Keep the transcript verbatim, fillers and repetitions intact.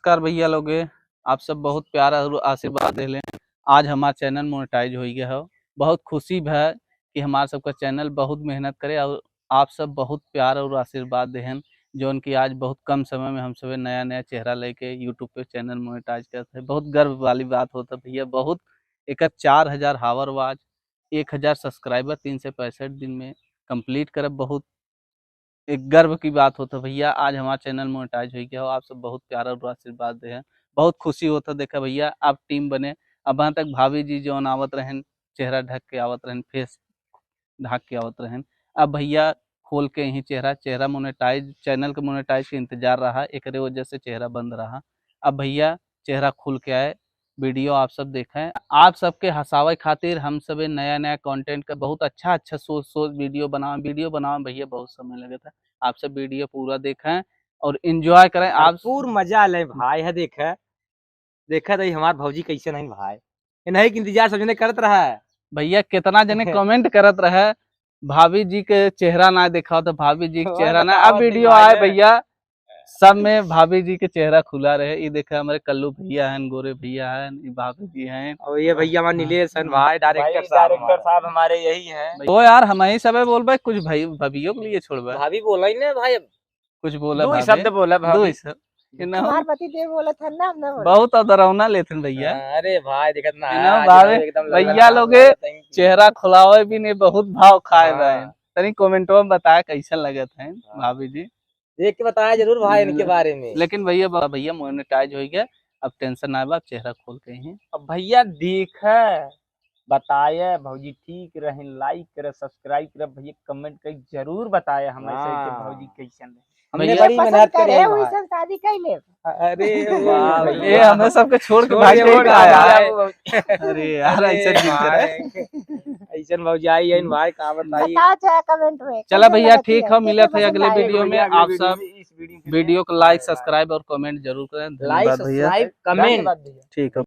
नमस्कार भैया लोगे, आप सब बहुत प्यार और आशीर्वाद देले। आज हमार चैनल मोनेटाइज हो गया है। बहुत खुशी भा कि हमार सबका चैनल बहुत मेहनत करे और आप सब बहुत प्यार और आशीर्वाद देहन, जौन कि आज बहुत कम समय में हम सबे नया नया चेहरा लेके YouTube पे चैनल मोनेटाइज करत है। बहुत गर्व वाली बात होता भैया। बहुत एकर चार हजार हावर वाच, एक हजार सब्सक्राइबर तीन सौ पैंसठ दिन में कंप्लीट करब। बहुत एक गर्व की बात होता भैया, आज हमार चैनल मोनेटाइज हो गया हो। आप सब बहुत प्यार और आशीर्वाद दे हैं, बहुत खुशी होता। देखा भैया, आप टीम बने। अब तक भाभी जी जौन आवत रहन, चेहरा ढक के आवत रहन, फेस ढक के आवत रहन, अब भैया खोल के यही चेहरा, चेहरा मोनेटाइज, चैनल के मोनेटाइज के इंतजार रहा, एकरे वजह से चेहरा बंद रहा। अब भैया चेहरा खुल के आए, वीडियो आप सब देखें। आप सबके हंसावे खातिर हम सबे नया नया कंटेंट का बहुत अच्छा अच्छा सोच सोच वीडियो बनावे, वीडियो बनावे भैया बहुत समय लगता है। आप सब वीडियो पूरा देखें और एंजॉय करें। आप भरपूर मजा ले भाई है। देखे, देखे तो हमार भौजी कैसे नहीं भाई, ये नहीं कि इंतजार सब जने करत रहा है। भैया कितना जने कमेंट करत रहे, भाभी जी के चेहरा ना दिखाओ तो भाभी जी के तो चेहरा ना। बताओ अब नहीं वीडियो भाई आए है। भैया, सब में भाभी जी के चेहरा खुला रहे। ये देखे हमारे कल्लू भैया हैं, गोरे भैया हैं, ये भाभी जी हैं। और ये भैया हमारे नीलेश हैं भाई, डायरेक्टर भाई, साहब डायरेक्टर हमारे। साहब हमारे यही हैं। ओ यार, हम ही सबे बोलबे, कुछ भाई भाभियों के लिए छोड़बे। भाभी बोला ही ना भाई, अब कुछ बोला दो ही भाभी? शब्द बोला दो भाभी। ही शब्द। ये ना हो। हमार पति देव बोलत हन ना, हम ना बोलत। बहुत अदरौना लेथन भैया। हाँ, अरे भाई, देखत ना ये है, ना आज भाभी, एकदम लल्ला भैया लल्ला लोगे बोलत हैं कि चेहरा खुलावे भी नहीं, बहुत भाव खाए हाँ। बा। तनी कमेंटवा में बताया कैसन लगत है हाँ। भाभी जी। देख के बताया जरूर भाई इनके हम्म। बारे में। लेकिन भैया, भैया मोनेटाइज हो गया, अब टेंशन ना बा, चेहरा खोल के ही। अब भैया देखे, बताए, भौजी ठीक रहे, लाइक करे, सब्सक्राइब करे, भैया कमेंट करके जरूर बताए हम ऐसे कि हाँ। भौजी कैसन रहे। हमने भैया बड़ी पसंद मेहनत करे करी है, है वही भाई। संग शादी कर ले। अरे वाह ये भैया। हमें सबके छोड़ के छोड़ भाग के गई भाग का यार। गया वो। अरे यार, अरे ऐसा क्यों करे? भाई। ऐसन भौजाई है भाई, का बताई। बताओ चाहे कमेंट में, चला कैसन भैया, लगत ठीक है, है, के मिलत के है पसंद अगले आए? वीडियो में। भैया, अगले आप वीडियो सब में, इस वीडियो में वीडियो को लाइक, हाँ। सब्सक्राइब और कमेंट जरूर करें। लाइक, धन्यवाद भैया। सब्सक्राइब, कमेंट। धन्यवाद भैया। ठीक है।